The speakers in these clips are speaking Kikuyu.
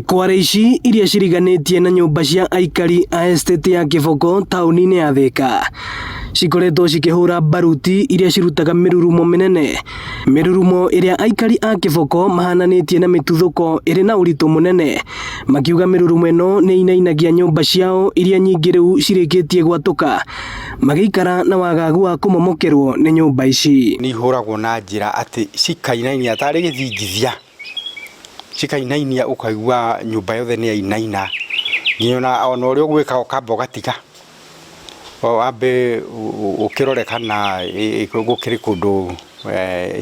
Kware ici iria ciriganĩtie na nyũmba cia aikari a estate ya Kĩboko taũni-inĩ ya Thĩka cikoretwo cikĩhũra baruti iria cirutaga mĩrurumo mĩnene, mĩrurumo ĩrĩa aikari a Kĩboko mahananĩtie na mĩtuthũko ĩrĩ na ũritũ mũnene, makiuga mĩrurumo ĩno nĩ ĩinainagia nyũmba ciao iria nyingĩ rĩu cirĩkĩtie gwatũka, magĩikara na wagagu wa kũmomokerwo nĩ nyũmba ici. Nĩ ihũragwo na njĩra atĩ cikainainia tarĩ gĩthingithia, cikainainia ũkaigua nyũmba yothe nĩ yainaina, nginya ona ũrĩa ũgwĩkaga ũkamba ũgatiga, wambe ũkĩrore kana gũkĩrĩ kũndũ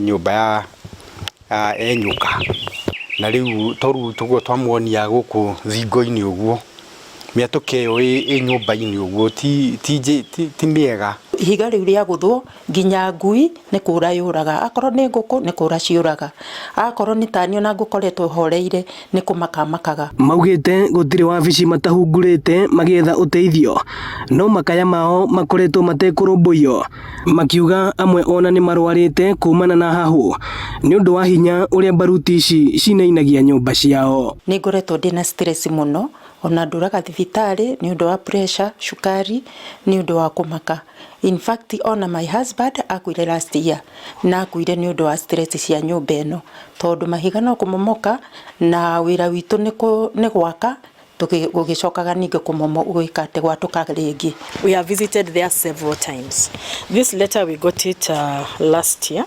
nyũmba yenyũka. Na rĩu to rĩu ũguo twamuonia gũkũ thingo-inĩ ũguo, mĩatũka ĩyo ĩ nyũmba-inĩ ũguo ti mĩega. Ihiga rĩu rĩagũthwo nginya ngui nĩ kũra yũraga, akorwo nĩ ngũkũ nĩ kũra ciũraga, akorwo nĩ tani ona ngũkoretwo horeire nĩ kũmaka makaga. Maugĩte gũtirĩ wabici matahungurĩte magĩetha ũteithio, no makaya mao makoretwo matekũrũmbũiyo, makiuga amwe ona nĩ marwarĩte kumana na hahũ nĩ ũndũ wa hinya ũrĩa baruti ici cinainagia nyũmba ciao. Nĩ ngoretwo ndĩna stress mũno, ona ndũraga thibitarĩ nĩ ũndũ wa pressure, cukari, nĩ ũndũ wa kũmaka. In fact, ona my husband akuire last year na akuire nĩ ũndũ wa stress cia nyũmba ĩno, tondũ mahiga no kũmomoka na wĩra witũ nĩ gwaka gũgĩcokaga ningĩ gwĩka atĩ gwatũka rĩngĩ. We have visited there several times. This letter we got it last year,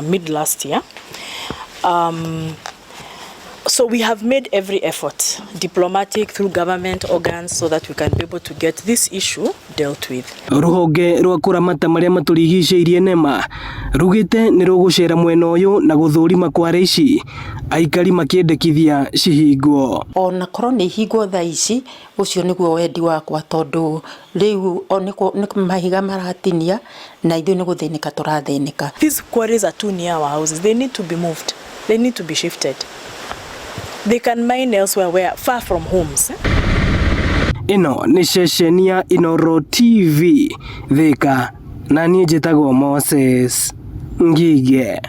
mid last year. So we have made every effort, diplomatic, through government organs, so that we can be able to get this issue dealt with. Rũhonge rwa kũramata marĩa matũrigicĩirie NEMA rugĩte nĩ rũgũcera mwena ũyũ na gũthũrima kware ici aikari makĩendekithia cihingwo. Ona korwo nĩ ihingwo thaa ici, ũcio nĩguo wendi wakwa, tondũ rĩu nĩ mahiga maratinia na ithuĩ nĩ gũthĩnĩka tũrathĩnĩka. These quarries are too near our houses. They need to be moved. They need to be shifted. They can mine elsewhere where far from homes. Ĩno nĩ ceceni ya Inooro TV Thika, na niĩ njĩtagwo Moses Ngige.